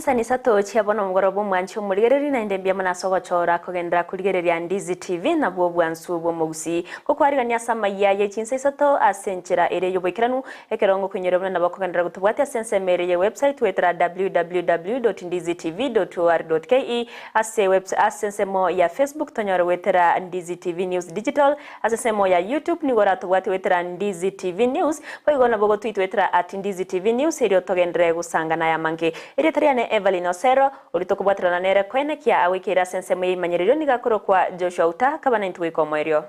Chinsani isato chia bono omogoroba omwanchi omorigereria naende mbuya mono ase ogochora kogenderera korigereria Ndizi TV nabwo obwansu bw'omogusii. Ngokwarigania ase amayia ye chinsa isato ase enchera ere y'oboikeranu ekero ngokoinyoria buna nabo okogenderera gotobwatia ase ensemo ere ye website goetera www.ndizitv.or.ke ase webs ase ensemo ya Facebook tonyore goetera Ndizi TV News Digital Ase ensemo ya YouTube nigo oratobwate goetera Ndizi TV News, boigo nabo ogotweet goetera at Ndizi TV News erio togenderere gosangana aya amange. Erieta riane Evelyn Osero, oria tokobwaterana nere koenekia agoikeire ase ensemo y'eimanyererio nigo akorokwa Joshua Uta, kaba naintwe goika omoerio.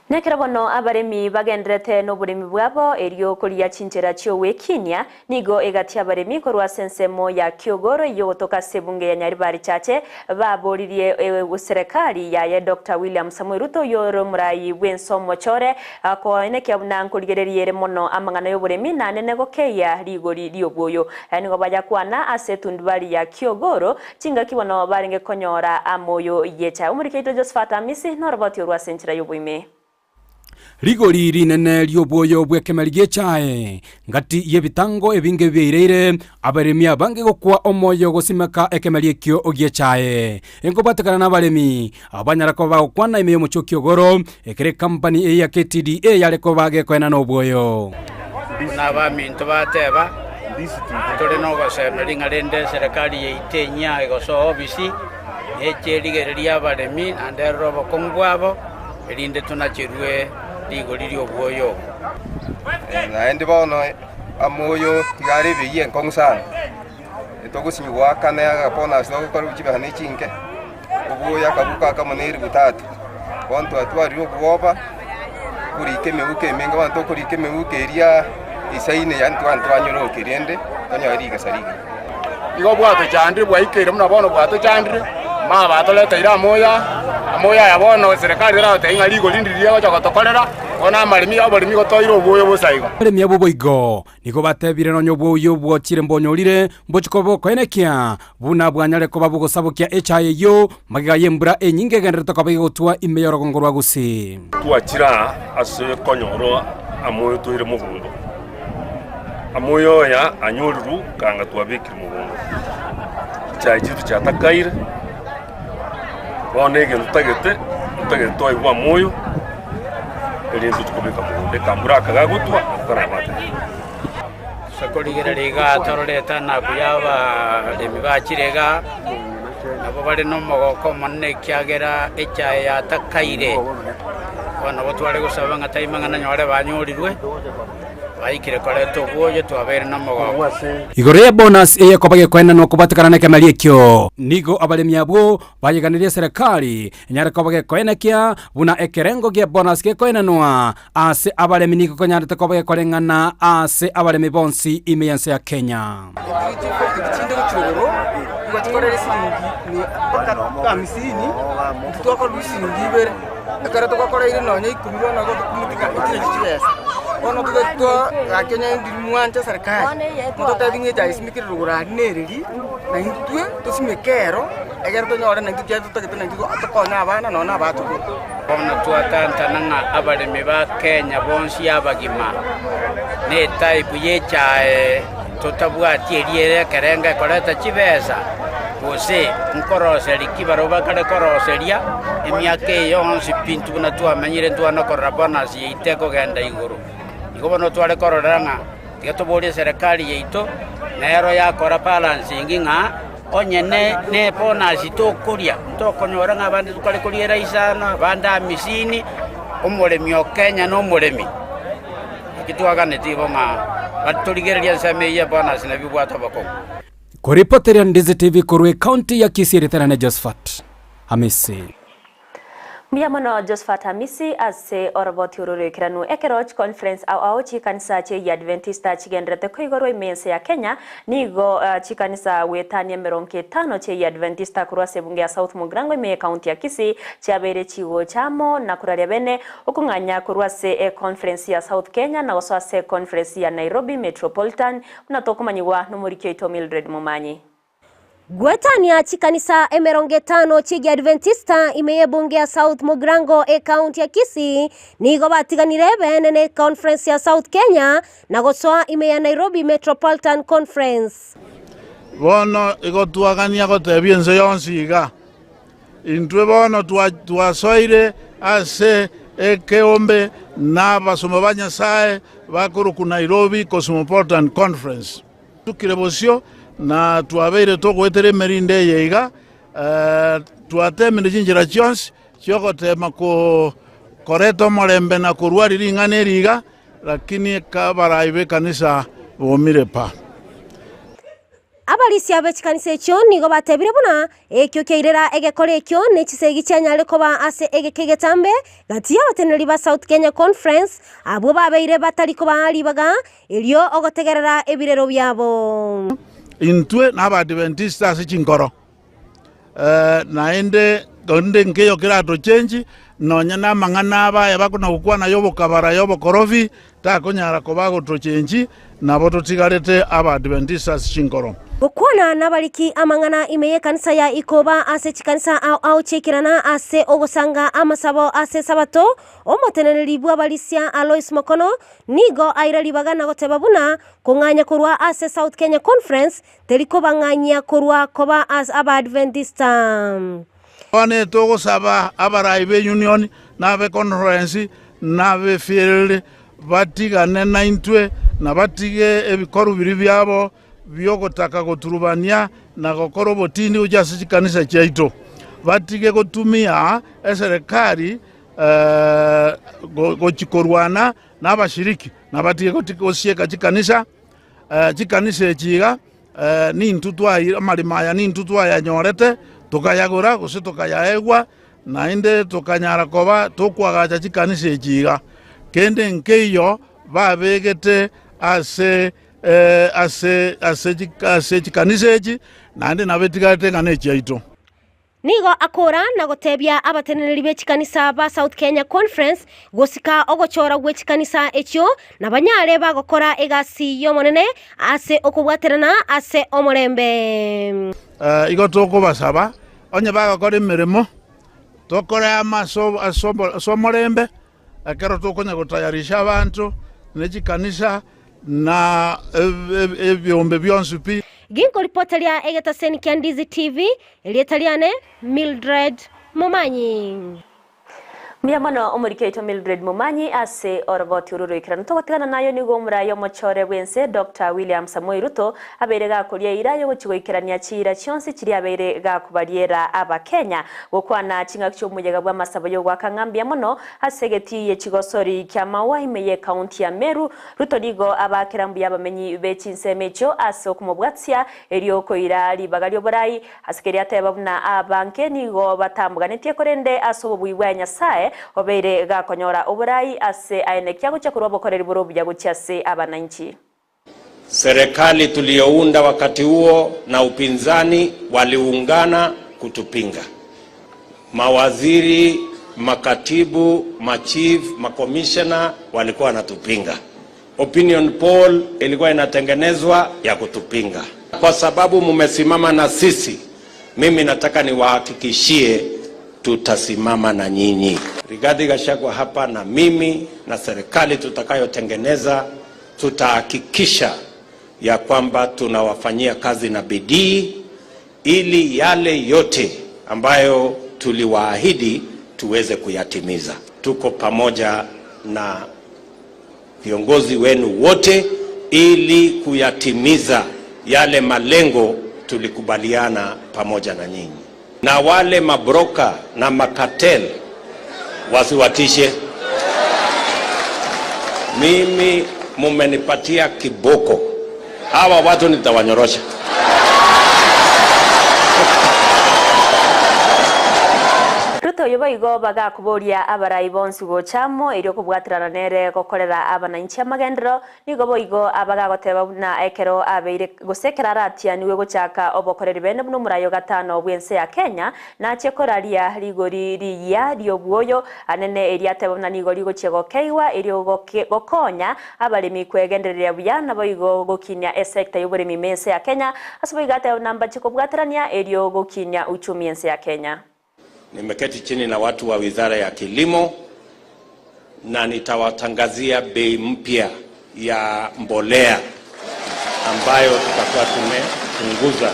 Nekero bono abaremi bagendererete noboremi bwabo, erio korigia chinchera chi'ogwekinia, nigo egati abaremi korwa ase ensemo ya Kiogoro eyio gotoka ase ebunge ya Nyaribari Chache baboririe serekari yaye Doctor William Samoei Ruto oyio ore omorai bw'ense omochore koenekia buna nkorigereria ere mono amang'ana y'oboremi naende gokeyia rigori ri'obwoyo. Nigo bayakwana ase etundubari ya Kiogoro chingaki bono barenge konyora amoyo y'echae. Omoriki oito Josephat Amisi noroboti orwo ase enchera y'oboime. Rigori rinene ri'obwoyo bw'ekemeri gi'echae, ngati y'ebitango ebinge biaireire, abaremi abange gokwa omoyo gosimeka ekemeri ekio gi'echae. Enkobwatekana nabaremi, abanyara koba bagokwana ime y'omochie o Kiogoro, ekero ekampani eye ya KTDA yare koba gekoenana obwoyo. Buna abaminto bateba, Ntore nogosemeria ng'a rende eserekari yaito enyia egosoa obisi, neche erigererie abaremi naende erore obokong'u bwabo, erinde tonacherwe rigori ri'obwoyo obo. Naende bono amoyo iga are ebei enkong'u sana, etogosinywa goakana agabonus togokora chibesa ne chinke, oboyo akabuko akamo na elifu tatu. Bono twatwarire obwoba, korika emeuko emenge bono tokorika emeuko eria isaine yaani twani twanyorokia rende tonyore rigesa rigiya. Nigo bwatochandire bwaikeire buna bono bwatochandire, mama batoreteire amoyo aya, amoyo aya bono eserekari eragotebia ng'a rigori ndiri riagocha gotokorera, bono amaremi oboremi igo toire obwoyo bosa igo. Abaremi abwo boigo nigo batebire nonya obwoyo bwochire mbonyorire, mbochie koba okoenekia, buna bwanyare koba bogosabokia echaye eyio, magega y'embura enyinge egendererete koba egotwa ime y'orogongo rwa Gusii. Twachire aa ase konyora amoyo toire mogondo. Amoyo oya anyorirwe kanga twabekire mogondo. Chichae chiaito chiatakaire, bono egento totagete, totagete twaigwa amoyo, erinde tochie kobeka mogondo. Ekambura aka gagotwa, nako karabate. Ase korigereria iga torore etanaku y'abaremi bachire iga, nabo bare nomogoko omonene ekiagera echae yatakaire. Bono nabo tware gosaba ng'a tari mang'ana nyore banyorirwe, baikire koreta obwoyo twabeire nomogoko. Igoro ye bonus eye koba gekoenanwa kobwatekana nekemeria ekio. Nigo abaremi abwo bayeganirie eserekari enyare koba gekoenekia buna ekerengo gie bonus gekoenanwa Ase abaremi nigo konyarete koba gekoreng'ana ase abaremi bonsi ime y'ense ya Kenya. Echinde gochia igoro nigo chikorera esiringi mpaka hamsini, intwe twakorwa esiringi ibere, ekero twakoreire nonya ikomi bono igo tokomotika echi nachio chibesa. Bono twa gaki onye ndiri mwanche serikali, mototebi ng'a echae esimekire rogoro aria na ereri, na intwe tosimeke ero, egere tonyore naintwe kiagera totagete naintwe tokonye abana nonya na abachokoro. Bono twatantana ng'a abaremi ba Kenya bonsi abagima netype y'echae totabwati eria ere ekerengo ekoreta chibesa, gose nkoroseria ki barabwo bakare koroseria emiaka eye yonsi pi intwe buna twamenyire ntwana korora bonus yaito ekogenda igoro. Igo bono tware korora ng'a tiga toborie eserekari yaito nero yakora balancing ng'a. Onye nebonasi tokoria, ntokonyora ng'a abande tokare koria eraisano, abande amisini, omoremi o Kenya nomoremi. Naki twaganetie igo ng'a batorigererie ensemo eyio y'ebonasi nabio bwate obokong'u. Koripoteria Ndizi TV korwa ecounty ya Kisii Ritana ne Josephat Hamisi. Mbuya mono Josephat Amisi ase oroboti oro roikeranu. Ekero chiconference ao ao chikanisa chi'Egiadventista chigendererete koigorwa ime ense ya Kenya, nigo chikanisa goetania emerongo etano chi'Egiadventista korwa ase ebunge ya South Mugirango ime y'ecounty ya Kisii chiabeire chigocha amo na koraria bene okong'anya korwa ase econference ya South Kenya na gosoa ase econference ya Nairobi Metropolitan buna tokomanyigwa nomoriki oito Mildred Momanyi. Gwetania chikanisa 50 chi'Egiadventista ime y'ebunge ya South Mugirango ekaunti ya Kisii nigo batiganire beene ne Conference ya South Kenya na gosoa ime ya Nairobi Metropolitan Conference. Bono igo twagania gotebia ense yonsi iga, Intwe bono twasoire ase ekeombe nabasomba ba Nyasae bakorokwa Nairobi Cosmopolitan Conference. Tukire bosio na twabeire togoetera emerindo eye iga, twatemire chinchera chionsi chi'ogoteema koreta omorembe na korwaria ring'ana eri iga, lakini abarai b'ekanisa bomire pa. Abarisia be chikanisa echio nigo batebire buna ekio kiairera egekora ekio ne chisegi chianyare koba ase egeka egetambe gati y'abateneneri ba South Kenya Conference abwo babeire batari kobaa ribaga erio ogotegerera ebirero biabo. Intwe n'Abaadventista ase chinkoro, naende onde nkeiyo keratochenchi, nonya namang'ana abaye bakona gokwana ay'obokabara ay'obokorofi, takonyara koba agotochenchi, nabo totigarete Abaadventista ase chinkoro. Gokwana nabariki amang'ana ime y'ekanisa ya Ikoba ase chikanisa ao ao chiaikerana ase ogosanga amasabo ase Esabato, omoteneneri bw'abarisia Alois Mokono nigo aira ribaga na goteba buna kong'anya korwa ase South Kenya Conference teri kobang'anyia korwa koba as Abaadventista. Bono togosaba abarai b'eunion na ab'econference na ab'efield batigane naintwe na batige ebikoru biria biabo bi'ogotaka goturubania na gokora obotindi gochia ase chikanisa chiaito. Batige gotumia eserekari gochia korwana nabashiriki, na batige gosieka chikanisa, chikanisa echi iga nintwe twayi amaremo aya nintwe twayanyorete, tokayagora gose tokayaegwa, naende tokanyara koba tokoagacha chikanisa echi iga. Kende nkeiyo babegete ase ase ase ase chikanisa echi, naende nabo etigarete ng'a nechiaito. Nigo akora na gotebia abateneneri be chikanisa ba South Kenya Conference gosika ogochora gwe chikanisa echio na banyare bagokora egasi y'Omonene ase okobwaterana ase omorembe. Igo tokobasaba, onye bagokora emeremo, tokore amo ase omorembe, Ekero tokonya gotayarisha abanto, ne chikanisa, na ebiombe bionsi pi. Ginkoripoteria egetaseni kia Ndizi TV, erieta riane Mildred Momanyi. Mbuya mono omoriki oito Mildred Momanyi ase oroboti oru roikeranu. Togotigana naye nigo omoraai omochore bw'ense Doctor William Samoei Ruto abeire gakoria eira yogochia goikerania chiira chionsi chiria abeire gakobariera Abakenya Gokwana ching'aki chi'omoyega bw'amasabo y'ogoaka ng'a mbuya mono ase egetii ye chigosori ki'amaua ime y'ekaunti ya Meru, Ruto nigo abaakera mbuya abamenyi be chinsemo echio ase okomobwatia erio koira ribaga ri'oborai ase keria ateba buna abange nigo batambuganetie korende ase obobui bwaye Nyasae obeire gakonyora oborai ase aenekia gochia korwa obokoreri bore obuya gochia ase abanainchi. Serikali tuliyounda wakati huo na upinzani waliungana kutupinga. Mawaziri, makatibu, machief, makomishona walikuwa wanatupinga. Opinion poll ilikuwa inatengenezwa ya kutupinga. Kwa sababu mumesimama na sisi, mimi nataka niwahakikishie tutasimama na nyinyi. Rigathi Gachagua hapa na mimi na serikali tutakayotengeneza tutahakikisha ya kwamba tunawafanyia kazi na bidii ili yale yote ambayo tuliwaahidi tuweze kuyatimiza. Tuko pamoja na viongozi wenu wote ili kuyatimiza yale malengo tulikubaliana pamoja na nyinyi. Na wale mabroka na makatel wasiwatishe. Mimi mumenipatia kiboko, hawa watu nitawanyorosha. Ruto Omote oyo boigo bagakoboria abarai bonsi gocha amo, erio kobwaterana nere gokorera abananchi amagenderero. Nigo boigo abagagoteba buna ekero abeire gose ekero aratianigwe gochaka obokoreri bene buna omorai o gatano bw'ense ya Kenya, nachie koraria rigori riyia ri'obwoyo anene erio ateba buna nigo rigochia gokeigwa erio gokonya abaremi kwegendereria buya naboigo gokinia esecta y'oboremi ime ense ya Kenya. Ase boigo ateba buna mbachie kobwaterania erio gokinia uchumi ense ya Kenya. Nimeketi chini na watu wa Wizara ya Kilimo na nitawatangazia bei mpya ya mbolea ambayo tutakuwa tumepunguza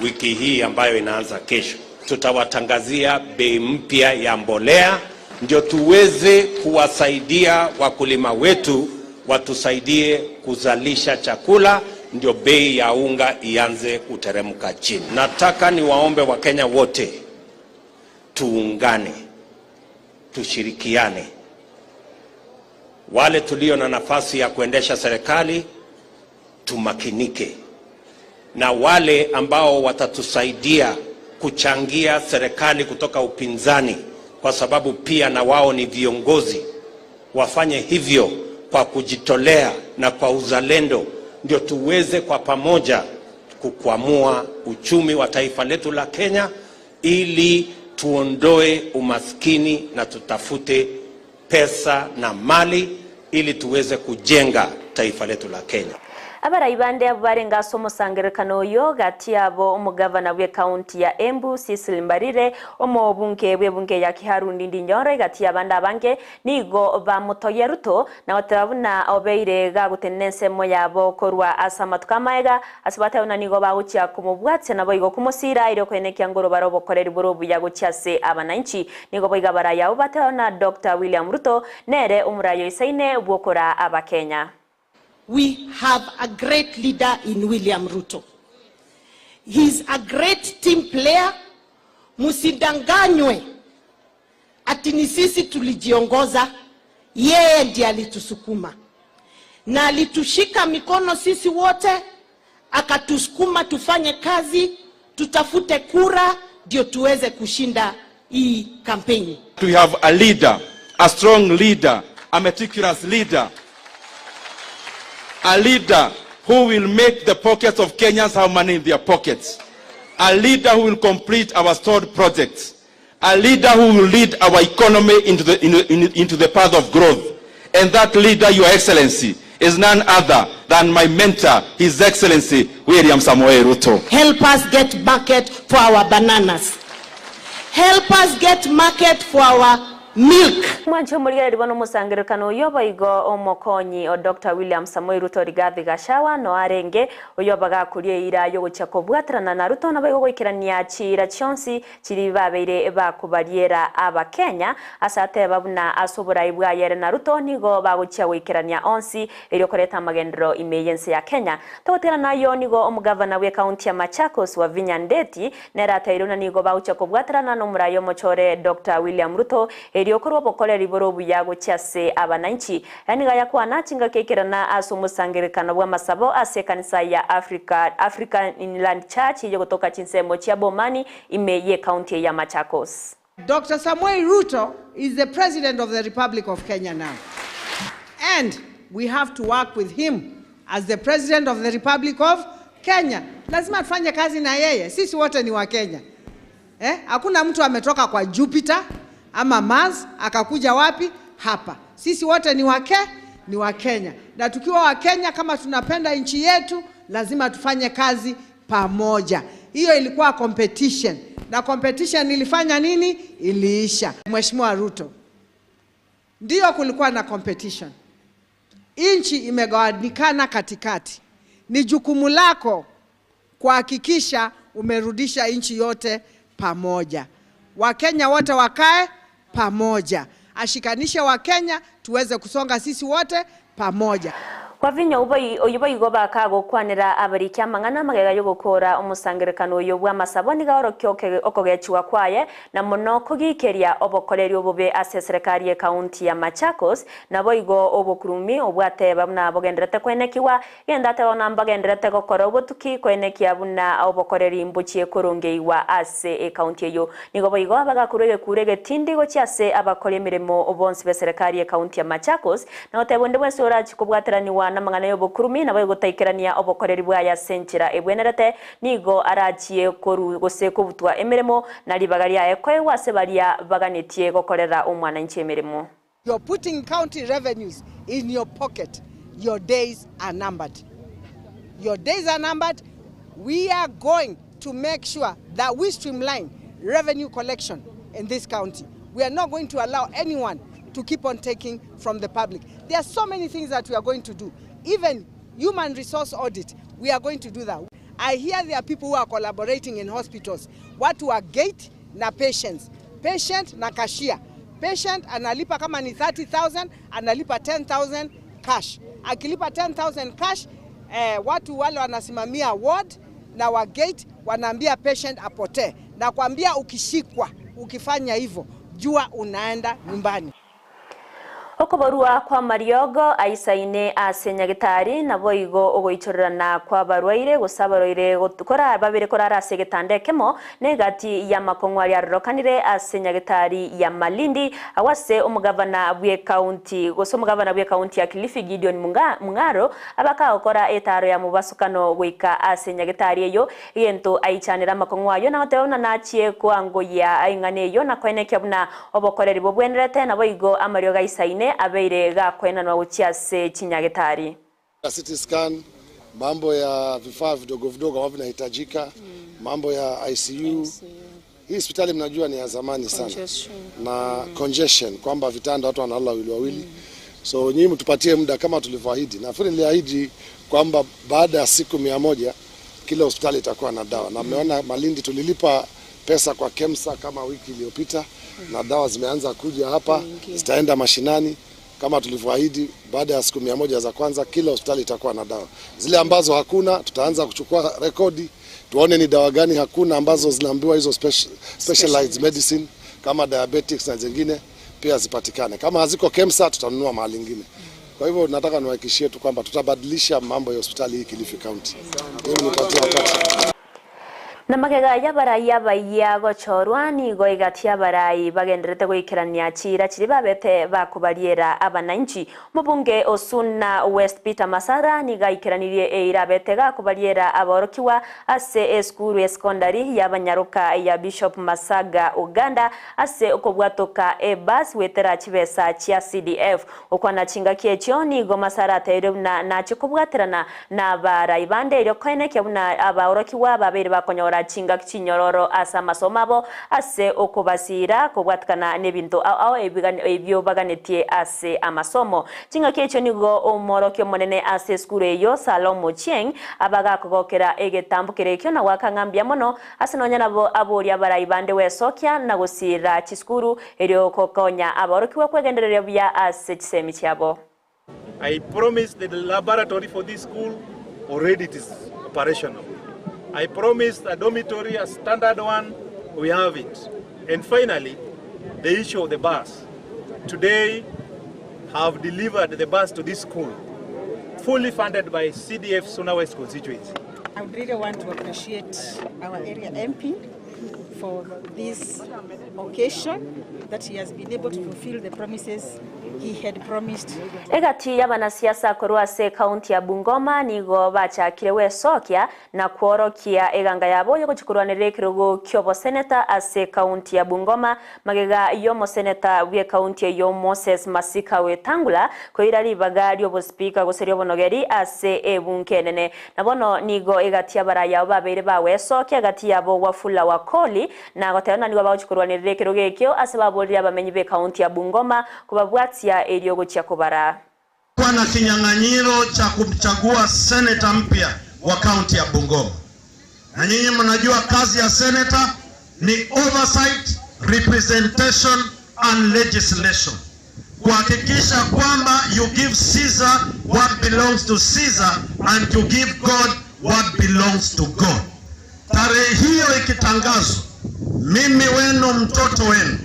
wiki hii ambayo inaanza kesho. Tutawatangazia bei mpya ya mbolea ndio tuweze kuwasaidia wakulima wetu watusaidie kuzalisha chakula, ndio bei ya unga ianze kuteremka chini. Nataka niwaombe Wakenya wote tuungane, tushirikiane. Wale tulio na nafasi ya kuendesha serikali tumakinike, na wale ambao watatusaidia kuchangia serikali kutoka upinzani, kwa sababu pia na wao ni viongozi, wafanye hivyo kwa kujitolea na kwa uzalendo, ndio tuweze kwa pamoja kukwamua uchumi wa taifa letu la Kenya, ili tuondoe umaskini na tutafute pesa na mali ili tuweze kujenga taifa letu la Kenya. Abarai bande abwo barenge ase omosangererekano oyo, gati yabo omogavana bw'ecounty ya Embu Cecily Mbarire, omobunge bw'ebunge ya Kiharu Ndindi Nyoro, egati y'abande abange nigo bamotogia Ruto na goteba buna obeire gagotenena ensemo yabo korwa ase amatuko amaega ase bateba buna nigo bagochia komobwatia naboigo komosira erio koenekia ngoro bare obokoreri bore obuya gochia ase abananchi. Nigo boigo abarai abwo bateba buna Doctor William Ruto nere omorai oisaine bw'okoraa abakenya. We have a great leader in William Ruto. He's a great team player. Msidanganywe ati ni sisi tulijiongoza, yeye ndiye alitusukuma na alitushika mikono sisi wote, akatusukuma tufanye kazi, tutafute kura ndio tuweze kushinda hii kampeni. We have a leader, a strong leader, a meticulous leader, a leader who will make the pockets of Kenyans have money in their pockets, a leader who will complete our stalled projects, a leader who will lead our economy into the path of growth. And that leader, Your Excellency, is none other than my mentor, His Excellency William Samoei Ruto. Help us get market for our bananas. Help us get market for our milk. Mwanche omorigereria bono omosangererekano oyio boigo omokonyi o Doctor William Samoei Ruto Rigathi Gachagua no arenge oyio bagakoria eira yogochia kobwaterana na Ruto naboigo goikerania chiira chionsi chiri babeire bakobariera abakenya ase ateba buna ase oborai bwaye ere na Ruto nigo bagochia goikerania onsi erio koreta amagenderero ime y'ense ya Kenya. Togotigana nayio nigo omogavana bw'ecounty ya Machakos Wavinya Ndeti nere ateire buna nigo bagochia kobwaterana nomorai omochore Doctor William Ruto erio korwa obokoreri bore obuya gochia ase abananchi. Aya nigo ayakwana chingaki aikerana ase omosangererekano bw'amasabo ase ekanisa ya Africa Africa Inland Church eyio gotoka chinsemo chia Bomani ime y'ecounty ya Machakos. Doctor Samoei Ruto is the President of the Republic of Kenya now. And we have to work with him as the President of the Republic of Kenya. Lazima tufanye kazi na yeye. Sisi wote ni wa Kenya. Hakuna mtu ametoka kwa Jupiter ama Mars akakuja wapi? Hapa. Sisi wote ni wake, ni wa Kenya. Na tukiwa wa Kenya, kama tunapenda nchi yetu, lazima tufanye kazi pamoja. Hiyo ilikuwa competition. Na competition ilifanya nini? Iliisha. Mheshimiwa Ruto, ndio kulikuwa na competition. Nchi imegawanyikana katikati. Ni jukumu lako kuhakikisha umerudisha nchi yote pamoja. Wakenya wote wakae pamoja. Ashikanishe Wakenya tuweze kusonga sisi wote pamoja. Wavinya oyio boigo bakagokwanera abariki amang'ana amagega y'ogokoora omosangererekano oyo bw'amasabo nigo aorokia okogechigwa kwaye na mono kogikeria obokoreri obobe ase eserekari y'ekaunti ya Machakos naboigo obokurumi obwateba buna bogendererete koenekigwa Genda atebe buna mbagendererete gokora obotuki koenekia buna obokoreri mbochie korongeigwa ase ekaunti eyio. Nigo boigo bagakorwa egekuro egetindi gochia ase abakori emeremo bonsi b'eserekari y'ekaunti ya Machakos, na goteba onde bwensi orachie kobwateraniwa namang'ana y'obokurumi naboigo gotaikerania obokoreri bwaye ase enchera ebwenerete, nigo arachie koru gose kobutwa emeremo, na ribaga riaye koegwa ase baria baganetie gokorera omwananchi emeremo. You're putting county revenues in your pocket, your days are numbered. Your days are numbered. We are going to make sure that we streamline revenue collection in this county. We are not going to allow anyone to keep on taking from the public. There are so many things that we are going to do. Even human resource audit, we are going to do that. I hear there are people who are collaborating in hospitals. Watu wa gate na patients. Patient na cashier. Patient analipa kama ni 30000 analipa 10000 cash. Akilipa 10000 cash eh, watu wale wanasimamia ward na wa gate wanaambia patient apotee, na kuambia ukishikwa ukifanya hivyo jua unaenda nyumbani. Okoborua kw'amariogo aisaine ase nyagetari, naboigo ogoichorerana kw'abarwaire, gose abarwaire babere korara ase egetanda ekemo, na egati y'amakong'u aria arorokanire ase nyagetari ya Malindi, agwo ase omogavana bw'ekaunti gose omogavana bw'ekaunti ya Kilifi Gideon Mung'aro abakagokora etaaro ya mobasukano goika ase nyagetari eyio, egento aichanere amakong'u ayio na goteba buna nachie koangoyia eng'ana eyio na koenekia buna Obokoreri bobwenerete, naboigo amariogo aisaine abeire gakoenanwa gochia ase chinyagetari. CT scan, mambo ya vifaa vidogo vidogo ambavyo vinahitajika, mambo ya ICU. Hii hospitali mnajua ni ya zamani sana na congestion kwamba vitanda watu wanalala wawili wawili. So nyinyi mtupatie muda kama tulivyoahidi. Nafikiri niliahidi kwamba baada ya siku 100 kila hospitali itakuwa na dawa, na mmeona Malindi tulilipa pesa kwa KEMSA kama wiki iliyopita na dawa zimeanza kuja hapa, zitaenda mashinani kama tulivyoahidi. Baada ya siku 100 za kwanza kila hospitali itakuwa na dawa. Zile ambazo hakuna, tutaanza kuchukua rekodi tuone ni dawa gani hakuna ambazo zinaambiwa hizo specialized medicine kama diabetics na zingine pia zipatikane. Kama haziko KEMSA tutanunua mahali ingine. Kwa hivyo nataka niwahakikishie tu kwamba tutabadilisha mambo ya hospitali hii Kilifi County. Mimi nipatie wakati. Na magega y'abarai abayia gochorwa nigo egati y'abarai bagendererete goikerania chiira chiria babete bakobariera abananchi. Omobunge o Suna West Peter Masara nigo aikeranirie eira abete gakobariera aborokigwa ase esukuru y'esekondari y'abanyaroka ya Bishop Masaga Uganda ase okobwatoka ebus goetera chibesa chia CDF. Gokwana chingaki echio nigo Masara atebirie buna nachie kobwaterana Nabarai bande erio koenekia buna abaorokigwa babeire bakonyora chingaki chinyororo ase amasomo abo ase okobasiira kobwatikana nebinto ao ao ebio baganetie ase amasomo. Chingaki echio nigo omworokia omonene ase esukuru eyio Salomo Ochieng abagakogokera egetambo keria ekio na goaka ng'a mbuya mono ase nonya nabo aboria abarai bande gwesokia na gosiira chisukuru erio gokonya abaorokigwa kwegendereria buya ase chisemi chiabo. I promised the laboratory for this school, already it is operational. I promised a dormitory, a standard one, we have it. And finally, the issue of the bus. Today, have delivered the bus to this school, fully funded by CDF Suna West constituency. I would really want to appreciate our area MP for this occasion that he has been able to fulfill the promises he had promised. Egati y'abanasiasa korwa ase ekaunti ya Bungoma nigo bachakire gwesokia na kworokia eganga yabo y'ogochia korwanerera ekerogo ki'oboseneta ase ekaunti ya Bungoma magega y'omoseneta bw'ekaunti eyio Moses Masika Wetangula koira ribaga ri'obosipika gose ri'obonogeri ase ebunge enene. Na bono nigo egati y'abarai abo babeire bagwesokia egati yabo Wafula Wakoli na goteba ng'a nigo bagochia korwanerera ekerogo ekio ase baborire abamenyi b'ekaunti ya Bungoma kobabwatia erio gochia kobaraa. Kwa na kinyang'anyiro cha kumchagua seneta mpya wa kaunti ya Bungoma. Na nyinyi mnajua kazi ya seneta ni oversight, representation and legislation. kuhakikisha kwamba you give Caesar what belongs to Caesar and to give God what belongs to God. Tarehe hiyo ikitangazwa, mimi wenu mtoto wenu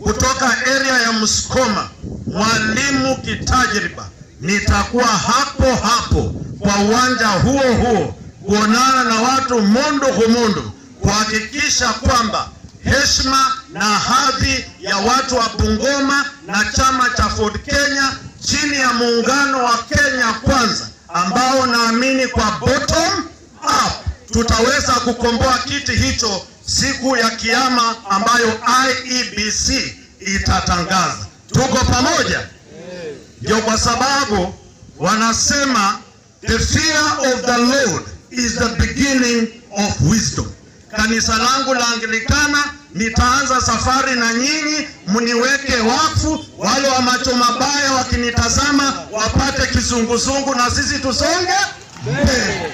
kutoka area ya Msukoma, mwalimu kitajriba, nitakuwa hapo hapo kwa uwanja huo huo kuonana na watu mundu humundu kuhakikisha kwamba heshima na hadhi ya watu wa Bungoma na chama cha Ford Kenya chini ya muungano wa Kenya Kwanza ambao naamini kwa bottom up tutaweza kukomboa kiti hicho siku ya Kiyama ambayo IEBC itatangaza. Tuko pamoja? Ndio kwa sababu wanasema the fear of the Lord is the beginning of wisdom. Kanisa langu la Anglikana nitaanza safari na nyinyi, mniweke wakfu. Wale wa macho mabaya wakinitazama wapate kizunguzungu, na sisi tusonge mbele.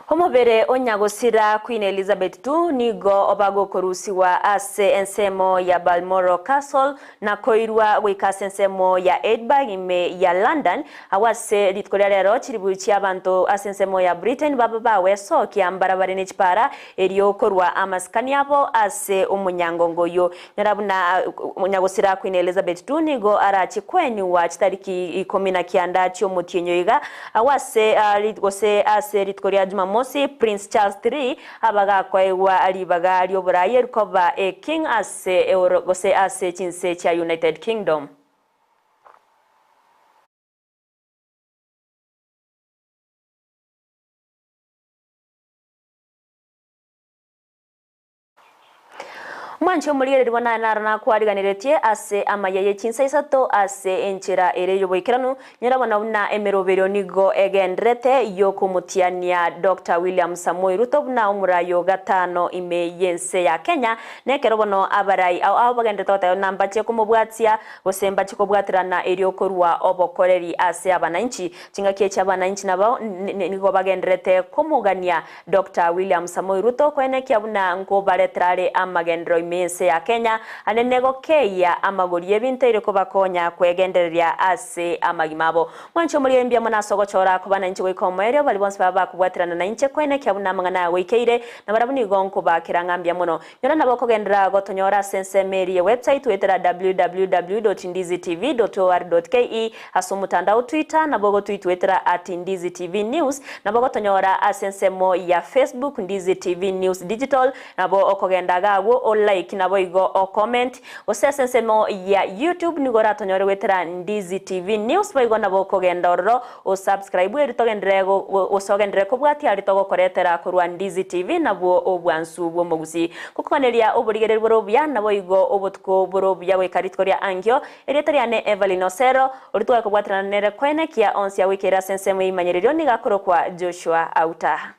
Omobere onyagosira Queen Elizabeth II nigo obagokorusiwa ase ensemo ya Balmoral Castle na koirwa goika ase ensemo ya Edinburgh ime ya London awase rituko ria rero chiribu chia abanto ase ensemo ya Britain baba bawesokia mbarabare ne chipara eriokorwa amasikani abo ase omonyangongo oyo nyarabuna onyagosira Queen Elizabeth II nigo arachikweniwa chitariki 19 chio omotienyo iga awase gose ase rituko ria Jumamosi Prince Charles III abagakoegwa ribaga ri'oborayi erikoba e King ase euro gose ase chinse chia United Kingdom. Mwanchi omorigereri bwana naro nakwariganiretie ase amaya ye chinsa isato ase enchera ere yoboikeranu nyarabona buna emeroberio nigo egenderete yokomutiania Dr. William Samoei Ruto buna omurayo gatano ime yense ya Kenya nekero bono abarai ao ao bagenderete gotayo nambache komobwatia gose mbache kobwaterana eriokorwa obokoreri ase abananchi chingaki echi abananchi nabo nigo bagenderete komogania Dr. William Samoei Ruto kwenekia buna nkobareterare amagendero ime ense ya Kenya anene gokeia amagori ebinto ere kobakonya kwegendereria ase amagima abo mwancho muri embia muna sogochora kubana inche goika omoerio bari bonsi baba bakobwaterana na inche kwenekia buna amang'ana goikeire na barabwo nigo nkobakera ng'ambia mono nyora nabo kogendera gotonyora ase ensemo eri ya website wetera www.ndizitv.or.ke ase omotandao Twitter nabo gotwitwetera at Ndizi TV News nabo gotonyora ase ensemo ya Facebook Ndizi TV News Digital nabo okogenda gagwo o like nabo igo o comment gose ase ensemo ya YouTube nigo oratonyore gwetera Ndizi TV News boigo nabo okogenda ororo o subscribe eri togendere osogendere kobwatia ari togokoretera korwa Ndizi TV nabwo obwansu bw'omogusi gokoneria oborigereri boro obuya nabo igo obotuko boro obuya goika rituko ria angio erieta riane Evelyn Osero ori tware kobwaterana nere kwenekia onsi agwikera ase ensemo eimanyererio nigakorokwa Joshua Auta.